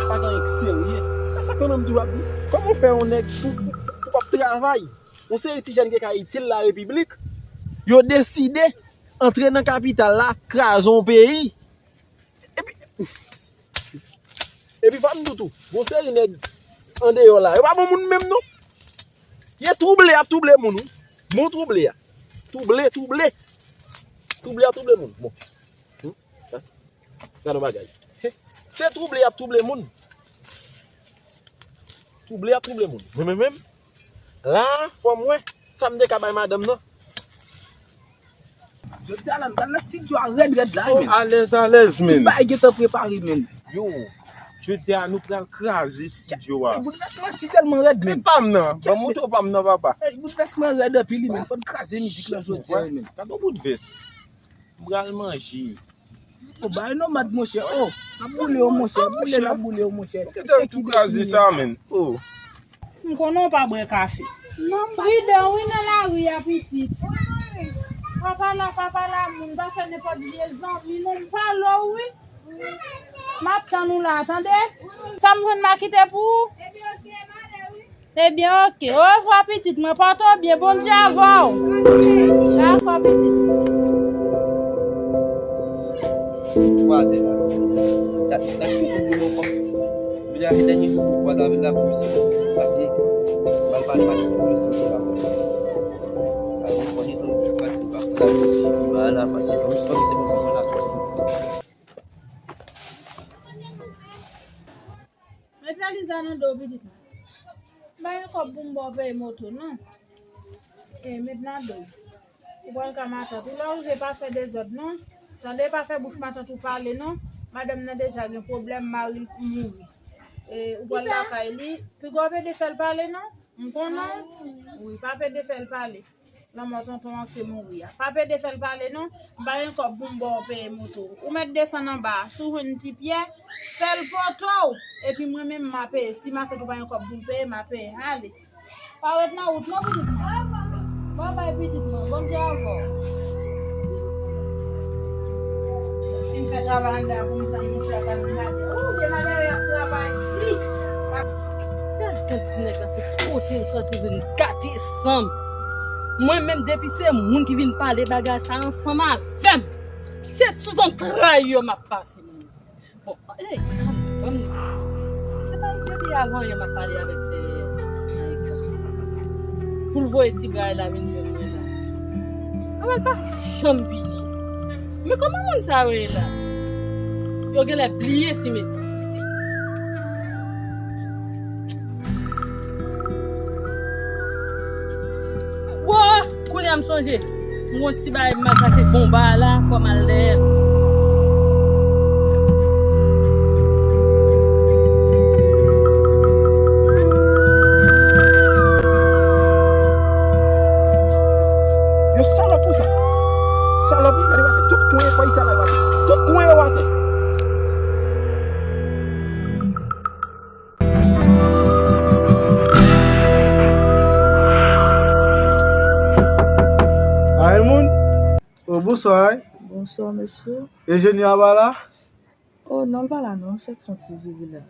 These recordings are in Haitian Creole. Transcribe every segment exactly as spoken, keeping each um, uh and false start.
Pa gen anyen k serye. Se sa k fè mwen m toujou ap di, kòman w fè yon nèg pou, pou, pou w ap travay? Yon seri ti jèn ki ka itil la repiblik, yo deside antre nan kapital la, kraze yon peyi. Epi, epi pa m di w tou, gon seri nèg andeyò la, yo pa bon moun menm non. Ye twouble, y ap twouble moun, wi. Bon twouble a. Twouble, twouble. Twouble ap twouble moun. Bon. Hmm? Sa. Gade yon bagay. Se twouble y ap twouble moun. Twouble y ap twouble moun. Mwen menm, menm, la, fò m wè sa m te ka bay madanm nan. Jodi a la, m pral nan estidyo a rèd, rèd la, wi, men. Alèz, alèz, men. Tout bagay gentan prepare, men. Yo, jodi a, nou pral kraze estidyo a. Bout vès mwen si tèlman rèd, men. E pa m nan. Ban m montre w pa m nan, papa. Ey, bout vès mwen rèd anpil, wi, men. Fò n kraze mizik lan jodi a, wi, men. Gade yon bout vès. M pral manje. O, bay nomad, monchè. O, n ap boule yo, monchè. Boule n ap boule yo, monchè. Kite m tou kraze sa, men. O. M konnen w pa bwè kafe. Non, m pridan wi nan lari a, pitit. Pa pale, pa pale a moun, pa fè nenpòt vye zanmi, non, m pale w wi. M ap tann ou la, tande? Sa m jwenn m a kite pou ou. Ebyen, oke, orevwa, pitit mwen, pòte w byen, Bondye avè w. Dakò, pitit mwen. Kwaze la. Dat, dat pou koupon ankò. Vin achte dènye jou pou kwaze avè l la pou misye. Pase, m al pale, pale pou misye, misye pa konn. Pase, konnen sa, pati m pa konn la, misye pa la, pase, kòm, kòm se mwen konn la. Met valiz la nan do w, pitit mwen. M pa gen kòb pou m ba w peye moto, non. E, met nan do w. Ou pral ka matant. Ou lè w rive, pa fè dezòd, non. Tande, pa fè bouch matant ou pale, non. Madanm nan deja gen pwoblèm, mari l mouri. E, ou pral lakay li. Piga w pede fè l pale, non. M konnen w. Wi, pa pede fè l pale. Lanmò tonton an ki mouri a. Pa pede fè l pale non. M pa gen kòb pou m ba w peye moto. Ou mèt desann anba a. Si w jwenn ti pyè, fè l pote w. Epi mwen menm m a peye. Si matant ou pa gen kòb pou l peye, m a peye. Ale. Pa ret nan wout non pitit mwen. Babay pitit mwen. Bondye avè w. Fin fè travay anndan pou m tann mouchwa pa nan maten. Ou vye maten y ap travay di. Gad jan ti nèg la se kote l sòti vin gate san m. Mwen menm depi se moun ki vin pale bagay sa ansanm avè m, se sou zantray yo m ap pase mwen. Bon, ey, ban m, se pa depi avan yè m ap pale avèk se Maïka. Pou l voye ti bra l la vin jwenn mwen la. Anben l pa janm vini. Men kòman moun sa yo ye la? Yo genlè bliye si m egziste. Wo! Kounye a m sonje. M gon ti bagay m al chache bonba a la, fò m al dèyè l. Yo salòp ou sa? Salòp wi, gade w atè. Tout kwen kò sa la yo atè. Tout kwen yo atè. Ay moun. Oh, bonswa. Bonswa, mesye. Enjenyè a pa la? Oh, non, l pa la, non. L fèk fè yon ti vire la.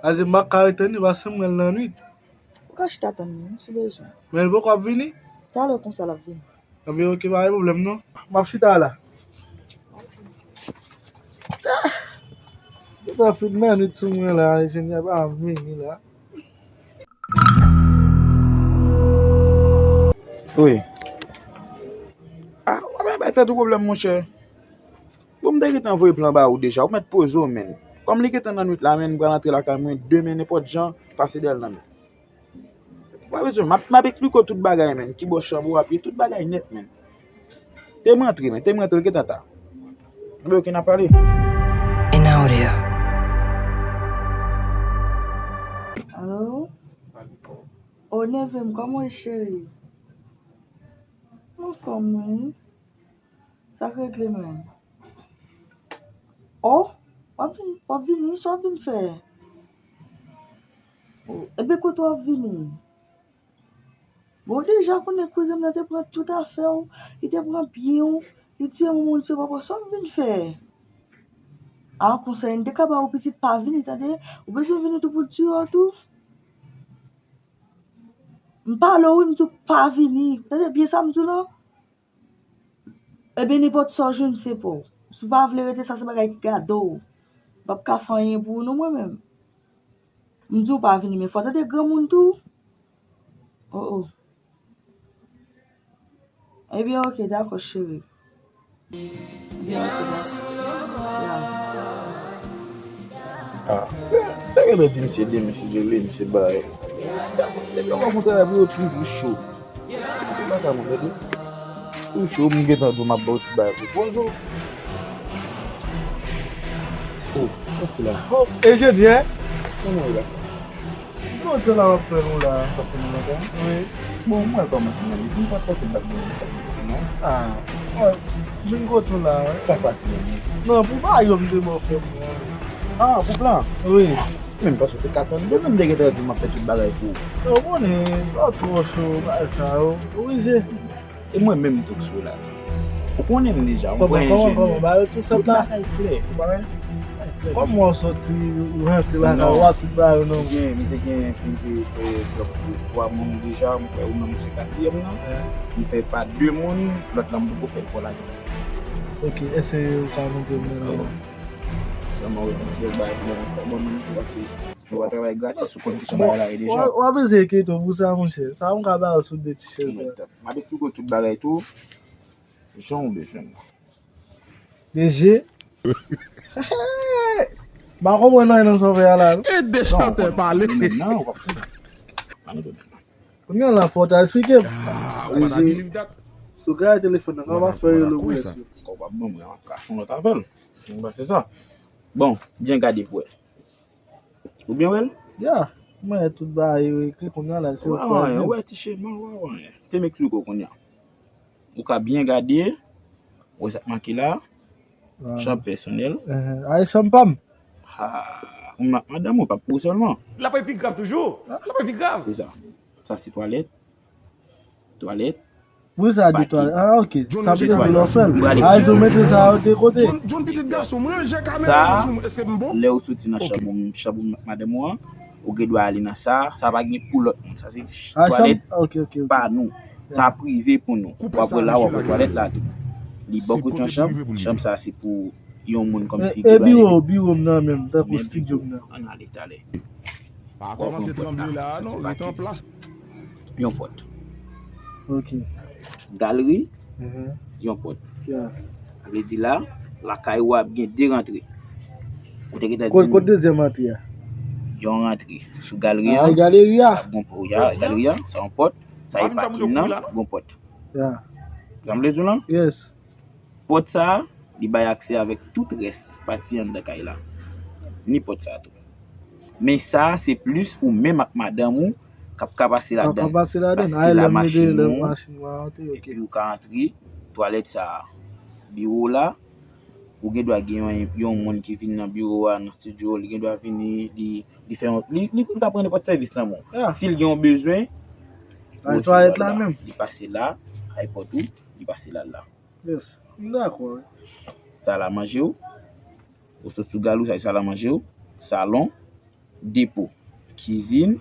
Aze m pa ka ret tann li, paske m wè l nan nwit. Ou ka chita tann li, si bezwen. Men l poko ap vini? Talè konsa l ap vini. Anben, oke, pa gen pwoblèm, non. M ap chita la. Ah! Yo ta fin nan nwit sou mwen la, enjenyè pa vini la. Wi. Ah, w ap bay tèt ou pwoblèm, monchè. Bon, m te gentan voye plan ba ou deja. Ou mèt poze w, menn. Kòm li gentan nan nwit la, menn, m pral antre lakay mwen demen, nenpòt jan, pase dèyè l nan men. Ou pa bezwen, m ap, m ap eksplike w tout bagay, menn. Kibò chanm ou ap ye, tout bagay nèt, menn. Te m antre, menn. Te m antre, l gentan ta. Anben, oke, n ap pale. Enauria. Alo? O, neve m, kòman w ye, cheri? M anfòm, wi. Sa k regle menm? O, w ap vin, w ap vini, sa w ap vin fè? O, ebyen kote w ap vini? Bon, deja konnen kouzen m nan te pran tout afè w, li te pran byen w, li tiye moun se papa, sa w ap vin fè? A, konsèy m te ka ba w, pitit, pa vini, tande? Ou bezwen vini tou pou l tiye w tou? M pale w wi, m di w pa vini. Tande byen sa m di w lan? Ebyen, nenpòt sa w jwenn, se pa w. Si w pa vle rete, sa se bagay gado w. M p ap ka fè anyen pou ou non, mwen menm. M di w pa vini, men fò w tande granmoun tou. Oh, oh. Ebyen, oke, dakò, cheri. Ebyen, oke, dakò. Ya. Ah, lè, lè gen lè di misye demen, misye rele, misye bay. Depi w konn travay pou yo toujou cho. Ou pa ka move tou. Ou cho, m gentan di w m ap ba w ti bagay pou pozo. Oh, èske la? Oh, enjenyè? Kòman w ye la? Bon, te la w ap fè nou la, w ap fè nou la, wi. Bon, mwen kòmanse nan li, m pa t panse m t ap gen yon bagay non. Ah, wè, vin kote w la, wè. Sa k pase menm? Non, pou bagay yo m te ba w fè pou mwen. Ah, pou plan? Wi. Men m panse w te ka tann demen, m te gentan di m ap fè tout bagay pou ou. Yo konnen, pa twò cho, bagay sa yo. Oblije. E mwen menm tou k sou la. Ou konnen m deja, ou pran enjenyè. Kòman, kòman, kòman? Ba yo tou fèt la. Tout bagay klè, tout bagay klè. Kòman w soti, ou rantre la, non, w ap tout bagay yo, non? M gen, m te gen, m te fè djòb pou twa moun deja, m kwè ou menm ou se katriyèm nan. M fè pa de moun, lòt la m poko fè l pou la. Ok, èske ou ka montre m nan? Sèlman ou yon ti bagay pou mwen fè bon, mwen pase. Ou pa travay gratis, ou konn ki jan bagay la ye deja. W ap eseye kite w pou sa, monchè. Sa m ka ba w sou de ti chèz la. M ap eksplike w tout bagay tou. Jan w bezwen l. De je. M pa konprann anyen nan sa w fè a la, non. E de chantè pale. Nan, w ap fè. Kounye a la, fò w ta esplike m. Ah, ou pa ta gen liv dat. Si w gaye telefòn nan, kòman w ap fè rele w pou sa? Kòb ap ban mwen, m ap kache yon lòt avè l. Se sa. Bon, byen gade pou wè. Ou byen wè l? Ya, mwen tout bagay yo ekri kounye a la, se ou k pral di m. Ou wè ti chema, ou wè anyen. Te m eksplike w kounye a. Ou ka byen gade, ou wè sa k make la, chanm pèsonèl. Ay, chanm pa m. Ah, ou mak madanm ou, pa pou ou sèlman. L ap pi grav toujou. L ap pi grav. Se sa. Sa se twalèt. Twalèt. Wi, sa di twalèt. Ah, ok. Sa vle di lè w fè l. Ay, si w mete sa yo de kote. John, John pitit gason, m ranje kamera sou mwen. Èske m bon? Lè w soti nan chanm ou, chanm ou madanm ou an, ou gen dwa ale nan sa, sa pa gen pou lòt moun. Sa se twalèt pa nou. Sa prive pou nou. W ap wè la, w ap wè twalèt la tou. Li bò kote yon chanm, chanm sa se pou yon moun kòmsi ki dwe ale. E biwo, biwo m nan menm, tankou estidyo m nan. Ann ale talè. Pa kòmanse tranble la a non, rete an plas. Yon pòt. Ok. Galeri, yon pòt. Sa vle di la, lakay ou ap gen de rantre. Ou te gentan di m. Kot dezyèm rantre a? Yon rantre. Sou galeri a. Galeri a. Ap gon pòt, ya, galeri a, sa yon pòt. Sa e pakin nan, gon pòt. Sa m vle di w lan? Yes. Pòt sa a, li bay aksè avèk tout rès pati anndan kay la. Ni pòt sa a tou. Men sa a, se plis ou menm ak madanm ou k ap ka pase ladan l. Pase la machin ou, epi ou ka antre twalèt sa a. Biwo w la, ou gen dwa gen yon, yon moun ki vin nan biwo a, nan estidyo, li gen dwa vini, li, li fè yon, li, li, li ka pran nenpòt sèvis nan men w. Si l gen yon bezwen, li pase la, ay pòt ou, li pase la la. Yes, m dakò, wi. Sal a manje w. Ou sot sou galeri, sa se sal a manje w. Salon, depo, kizin,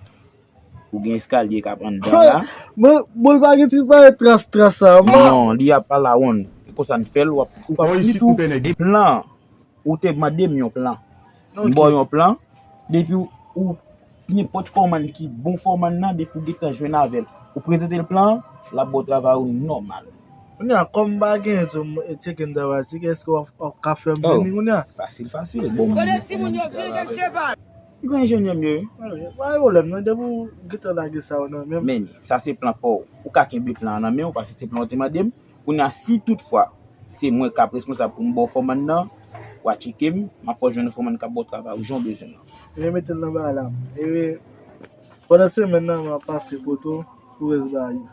ou gen eskalye k ap anndan la. Bon, bon, l pa gen ti pa tras, tras sa, non? Non, li ap arawonn. E konsa n fè l, w ap, ou p ap ni tou. Plan. Ou te mande m yon plan. M ba w yon plan. Depi ou, ou nenpòt fòman ki bon fòman nan, depi ou gentan jwenn avè l, ou prezante l plan an, l ap ba w travay ou nòmal. Kounye a, kòm m pa genyen tou, m tcheke m travay, tcheke èske w ap, w ap ka fè m vini kounye a? Fasil, fasil. Bon, kote timoun yo vin gen cheval? Gen enjenyè m ye wi. Pa gen pwoblèm non, depi w gentan lage sa yo nan men m. Men, sa se plan pa w. Ou ka kenbe plan an nan men w, paske se plan w te mande m. Kounye a, si toutfwa se mwen k ap responsab pou m ba w fòman nan, w a tcheke m, m ap fè w jwenn yon fòman k ap ba w travay ou jan w bezwen an. Ebyen, mete l nan bagay la. Ebyen, pandan semèn nan, m ap pase kote w pou rès bagay yo.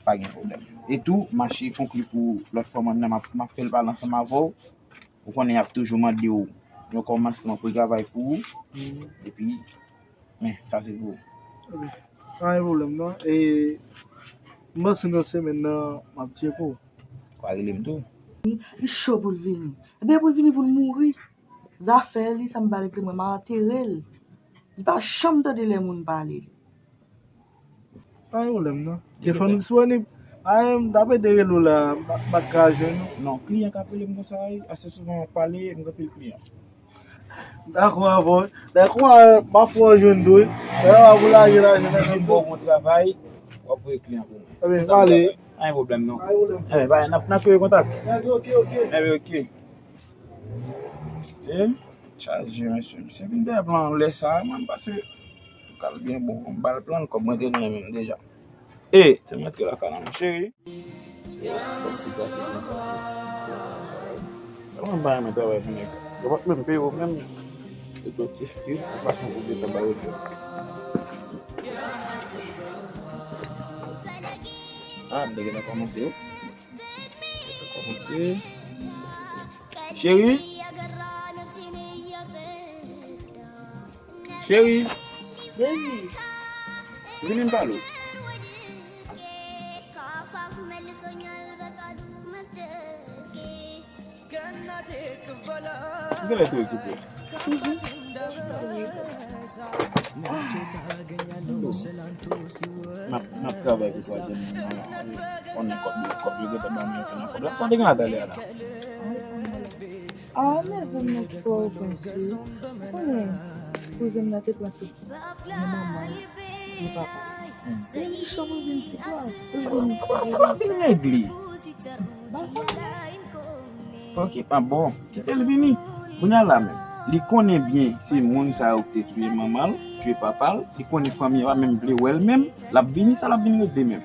Pa gen pwoblèm. E tou, mache konkli pou lòt fòman nan, m ap, m ap fè l pale ansanm avè w. Ou konnen y ap toujou mande w yon kòmansman pou travay pou ou. Epi, men, sa se pou ou. Ok. Pa gen pwoblèm non. E, m panse nan semèn nan, m ap tcheke w. Ou a rele m tou. Li cho pou l vini. Ebyen, pou l vini, pou l mouri. Zafè li, sa m pa regle mwen, m a antere l. Li pa janm tande lè moun pale li. Pa gen pwoblèm non. Telefòn ou disponib? A, m t ap ede rele w la, m pa t ka jwenn ou. Non, kliyan k ap rele m konsa, wi. Ase souvan m ap pale, m gen anpil kliyan. Dakò, avè w. Dakò, m ap fè w jwenn tou, wi. Lè w ap lage lajan nan men m. Bon, bon travay, w ap voye kliyan pou mwen. Ebyen, pale. Pa gen pwoblèm non. Pa gen pwoblèm. Ebyen, n ap, n ap kenbe kontak. Ebyen, oke, oke. Ebyen, oke. Te chaje, mesye. Misye vin dèyè plan lè sa a, mwen, m pase. Kal byen bon, m ba l plan, kòb mwen te nan men m deja. E, te m antre lakay la, mon cheri. Mwen pa renmen travay pou nèg. Yo pa t menm peye w menm. Se tout eskiz, ou pa son oubli tan ba yo djòb. Ah, m te gentan kòmanse, wi. Cheri? Cheri? Baby. Vini m pale w. Kilè w te okipe? M ap, m ap travay pou twazyèm mwa la. Konnen kòb yo, kòb yo gentan ban mwen, yo te nan kòb la. Sa w te gen la talè a la? A, nève m nan ki fè w panse. Ou konnen, kouzen m nan te pran tout nan manman l, nan papa l. E li cho pou l vin ti pwa. Sa, sa, sa pa vin regle. Ba konnen. Ok, ah bon, kite l vini. Kounye a la menm, li konnen byen se moun sa yo ki te tiye manman l, tiye papa l, li konnen fanmi an pa menm vle wè l menm, l ap vini, sa l ap vin regle menm?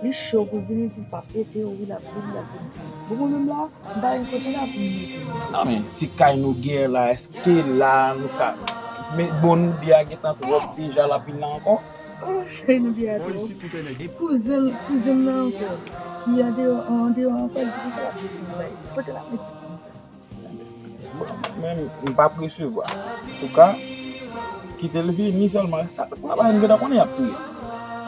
Li cho pou l vini, di l p ap ede w, wi, l ap vini, l ap vini. Bon, mwen menm la, m pa gen kote la pou m mete. Non, men, ti kay nou gen la, èske la, nou ka, men bon, nou byen gentan twòp deja, l ap vin la ankò? Oh, cheri, nou byen twòp. Kouzen, kouzen nan ankò, ki andeyò, andeyò ankò, l di konsa l ap desann la isi. Kote l ap mete konsa? Mwen, m p ap resevwa. Antouka, kite l vini sèlman. Sa, travay m gentan konnen y ap touye.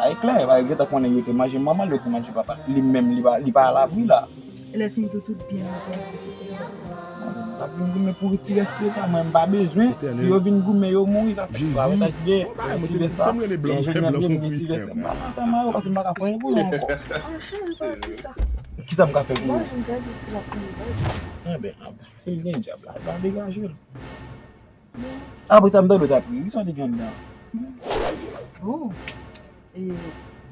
A e klè, y gentan konnen yo te manje manman l, yo te manje papa l. Li menm, li pa, li pa alabri la. E lè fini tou, tout byen yo pèdi. L ap vin goumen pou ti rès pita, mwen m pa bezwen. Si yo vin goumen, yo mouri, sa fè travay sa byen. Ti vès la, enjenyè byen, mwen gen ti vès la. M pa nan tan mayo, paske m pa ka fè anyen pou yo ankò. Ah, cheri, pa di sa. Kisa m ka fè pou yo? Mwen, m gade si l ap vini. Enben, enben, si l gen dyab la, l pa degaje l. Apre sa, m tande w t ap ri. Kisa w te gen anndan? Oh. E,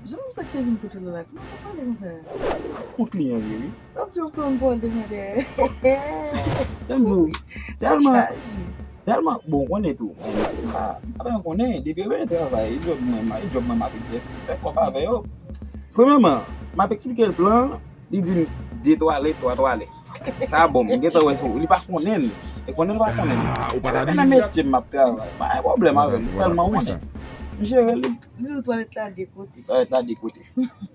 jan m sa k te vin kote w la, kòman w ap pale konsa? Yon kliyan vre, wi. W ap di yon kliyan pou al devan dèyè. Tande w, tèlman, tèlman, bon, w konnen tou. M pa, m pa konnen, depi yo vin travay, e djòb mwen, e djòb mwen m ap egzèse, m fè kòb avè yo. Premyèman, m ap eksplike l plan an, li di m de twalèt, twa twalèt. Sa bon, m gentan wè sou, li pa konnen l. E konnen l pa konnen l. Ah, ou pa ta di. Nan metye m ap travay. Pa gen pwoblèm avè l, sèlman ou konnen. M jere li. Di nou twalèt la de kote. Twalèt la de kote.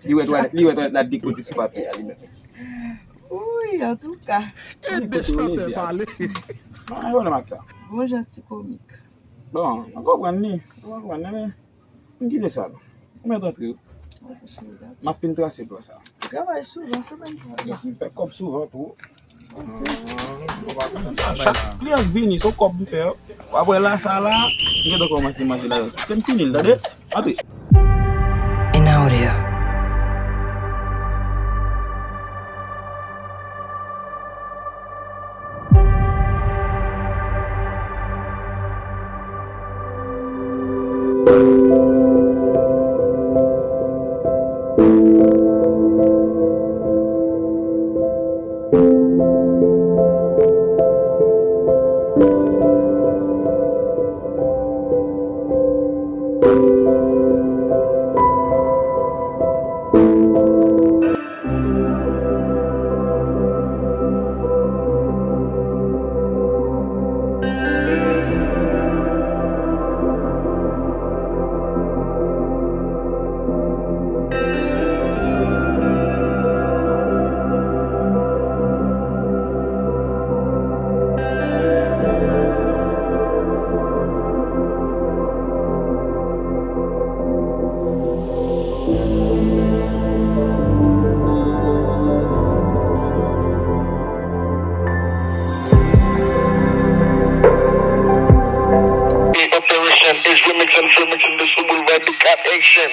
Li wè twalèt, li wè twalèt la de kote sou papye a li menm. Wi, antouka. Ede chantè pale. Pa gen pwoblèm ak sa. Bon jan ti komik. Bon, mwen konprann li. Mwen konprann li, men m kite sa non. Ou mèt antre wi. Ok, cheri, dakò. M ap fin trase plan sa. Travay souvan, semèn sa. M fè kòb souvan tou. Chak kliyan k vini, se yon kòb m fè. W ap wè la, sa la, m gentan kòmanse manje la. Se m fini l, tande? Antre. In audio. Remix and Free Mix in the Sou Boulevard, the Cat Action.